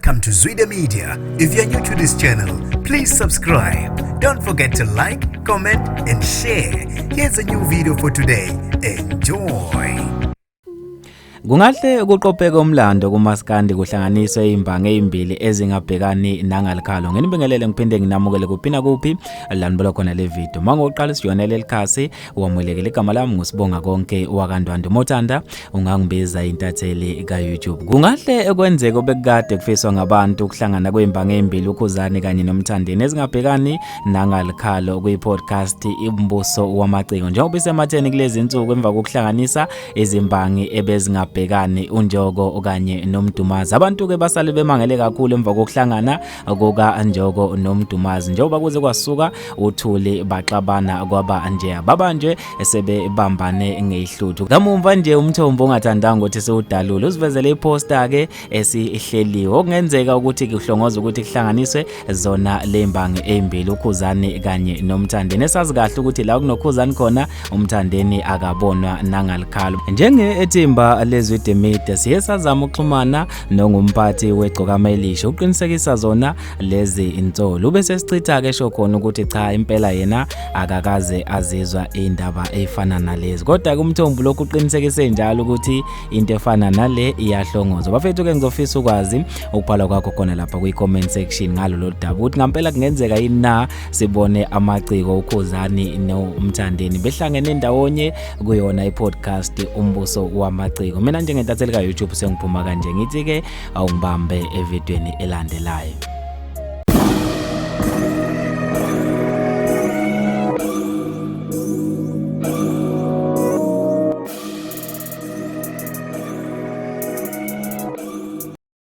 Welcome to Zwida Media. If you're new to this channel, please subscribe. Don't forget to like, comment, and share. Here's a new video for today. Enjoy. Kungahle kuqopheke umlando kumaskandi kuhlanganiswe izimbangi ezimbili ezingabhekani nangalikhalo. Nginibingelele ngiphinde nginamukele kuphi nakuphi la nibuka khona le video. Mangoqala siyona leli khasi wamukelekile. Igama lami nguSibonga konke wakaNdwandwe. Mothanda ungangibiza intatheli ka YouTube. Kungahle kwenzeke obekade kufiswa ngabantu ukuhlangana kwezimbangi ezimbili uKhuzani kanye noMthandeni ezingabhekani nangalikhalo kwi podcast Umbuso Wamaciko. Njengoba isematheni kulezi insuku emva kokuhlanganisa izimbangi ebezingabhekani uNjoko okanye noMdumazi. Abantu ke basale bemangele kakhulu emva kokuhlangana kuka Njoko noMdumazi, njengoba kuze kwasuka uthuli baxabana kwaba nje babanje sebebambane ngezihluthu. Kamumva nje umthombo ongathandanga ukuthi siwudalule usivezele iposter ke esihleliwe okungenzeka ukuthi kuhlongoza ukuthi kuhlanganiswe zona lembangi ezimbili uKhuzani kanye noMthandeni. Esazi kahle ukuthi la kunoKhuzani khona uMthandeni akabonwa nangalikhalo. Njenge-ethimba leZwide Media siye sazama ukuxhumana nongumphathi weGcokama Elisha uqinisekisa zona lezi insolo. Ube sesichitha-ke esho khona ukuthi cha, impela yena akakaze azizwa indaba efana nalezi, kodwa-ke umthombo lokhu uqinisekise njalo ukuthi into efana nale iyahlongozwa. Bafethu-ke, ngizofisa ukwazi ukubhala kwakho khona lapha kwi-comment section ngalo lolu daba, ukuthi ngampela kungenzeka yini na sibone amaciko uKhuzani noMthandeni behlangene ndawonye kuyona i-podcast Umbuso Wamaciko. Mina njengentatheli ka-YouTube sengiphuma kanje, ngithi-ke awungibambe evidweni elandelayo.